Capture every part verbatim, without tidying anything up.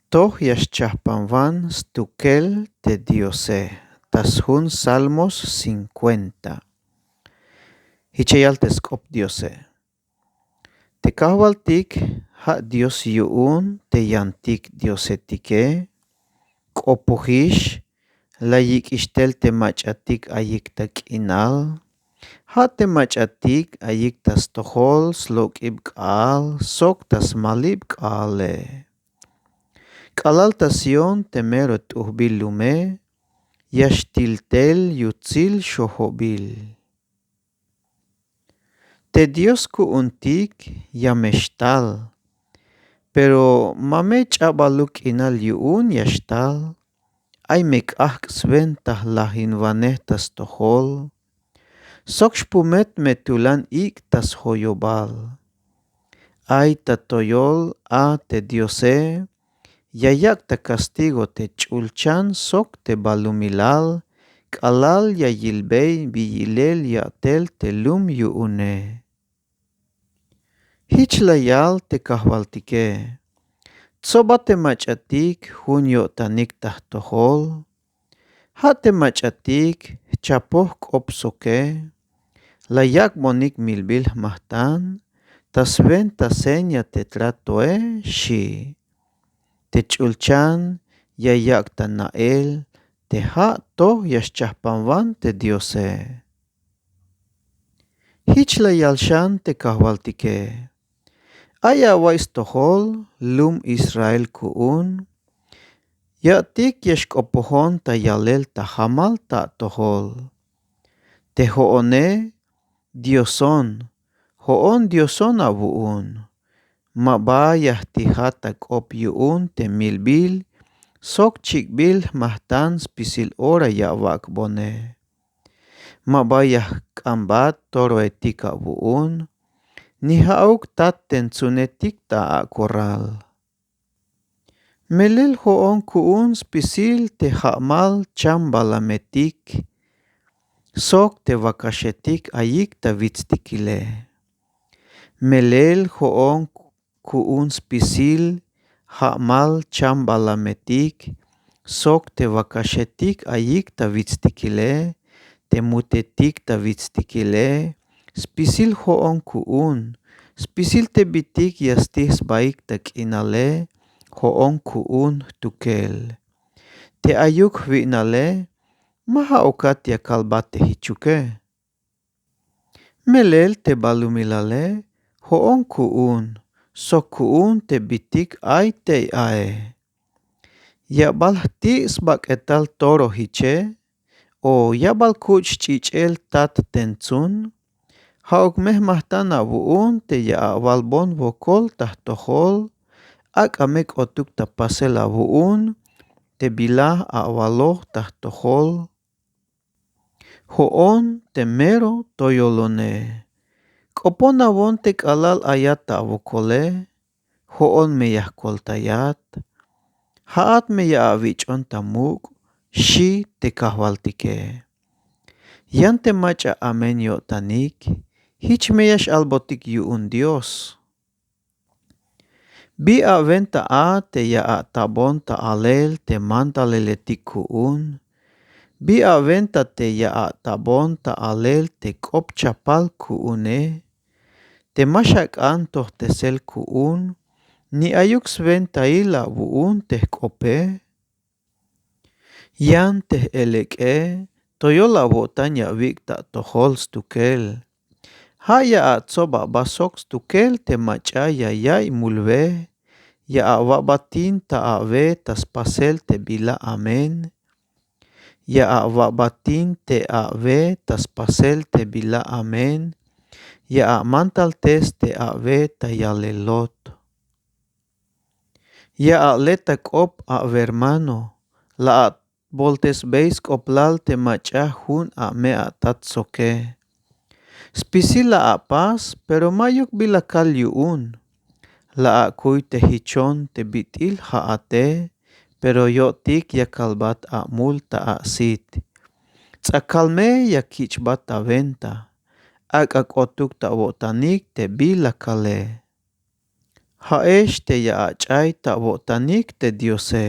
Toj ya xchajpanwan stukel te Diose. Ta sjun Salmos cincuenta. Jich ya yal te sk'op Diose: Te Kajwaltik ja' Dios yu'un te yantik diosetike. K'opojix, la yik'ix tel te mach'atik ayik ta k'inal. Ja' te mach'atik ayik ta stojol slok'ib k'aal sok ta smalib k'aale. K'alal ta Sión te mero t'ujbil lume, ya xtil tel yutsil xojobil. Te Dios ku'untik ya me xtal, pero ma me ch'abaluk k'inal yu'un ya xtal. Ay me k'ajk' swenta jlajinwanej ta stojol, sok xpumet me tulan ik' ta sjoyobal. Ay ta toyol a te Diose, ya yak' ta castigo te ch'ulchan sok te balumilal, k'alal ya yilbey bi yilel ya'tel te lum yu'une. Jich la yal te Kajwaltike: Tsobat te mach'atik jun yo'tanik ta jtojol. Ja' te mach'atik jchapoj k'op soke. La yak'bonik milbil jmajt'an ta swenta seña te tratoe, xi'. Te ch'ulchan ya yak' ta na'el te ja' toj ya xchajpanwan te Diose. Jich la yal xan te Kajwaltike: Ay awa'iy stojol lum Israel ku'un, ya'tik ya xk'opojon ta yalel ta jamal ta atojol. Te jo'one Dioson, jo'on Dioson awu'un. Ma ba ya jtijat ta k'op yu'un te milbil sok chik'bil jmajt'an spisil ora ya awak'bone. Ma ba ya jk'ambat toroetik awu'un, ni ja'uk tat tentsunetik ta akorral. Melel jo'on ku'un spisil te ja'mal chambalametik sok te wakaxetik ayik ta witstikile. Melel jo'on ku'un spisil ja'mal chambalametik sok te wakaxetik ayik ta witstikile, te mutetik ta witstikile, spisil jo'on ku'un, spisil te bitik ya stij sbaik ta k'inale, jo'on ku'un jtukel. Te ayuk jwi'nale, ma ja'ukat ya kalbat te jichuke. Melel te balumilale, jo'on ku'un, sok ku'un te bitik ay tey ae. Ya bal jti' sbak'etal toro jiche, o ya bal kuch' xch'ich'el tat tentsun. Ja'uk me jmajt'an awu'un te ya awalbon wokol ta jtojol. Ak'a me k'otuk ta pasel awu'un te bila awaloj ta jtojol. Jo'on te mero toyolone, k'oponawon te k'alal ayat ta awokole. Jo'on me ya jkoltayat, ja'at me ya awich'on ta muk', xi' te Kajwaltike. Yan te mach'a amen yo'tanik, jich me ya x-albotik yu'un Dios. Bi awenta a te ya atabon ta alel te mandaleletik ku'un? Bi awenta te ya atabon ta alel te k'op chapal ku'une? Te ma xak'an tojtesel ku'un, ni ayuk swentail awu'un te jk'ope. Yan te j-elek'e, toyol awo'tan ya awik' ta atojol stukel. Ja' ya atsob aba sok stukel te mach'a ya ya'iy mul we. Ya awa'batin ta awe ta spasel te bila amen. Ya awa'batin te awe ta spasel te bila amen. Ya amantaltes te awe ta yalelot. Ya ale ta k'op awermano, la aboltesbey sk'oplal te mach'a jun ame atat soke. Spisil la apas, pero ma'yuk bila kal yu'un. La akuy te jichon te bit'il ja'ate, pero yo'tik ya kalbat amul ta asit. Ts'akal me ya kich'bat awenta. Ak'a k'otuk ta awo'tanik te bila kale. Ja'ex te ya ach'ay ta awo'tanik te diose.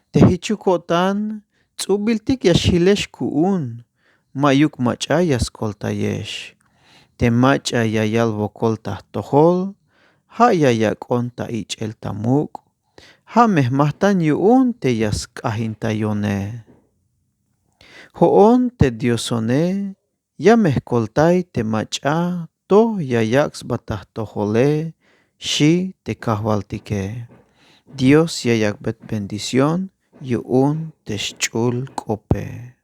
Te jichuk ko'tan ts'ubiltik ya xjilex ku'un, ma'yuk mach'a ya skoltayex. Te mach'a ya yal wokol ta jtojol, ja' ya yak'on ta ich'el ta muk'. Ja' me jmajtan yu'un te ya sk'ajintayone. Jo'on te diosone ya me jkoltay te mach'a toj ya yak' sba ta jtojole. Xi' te kajwaltike. Dios ya yak'bey bendición yu'un te xch'ul k'ope.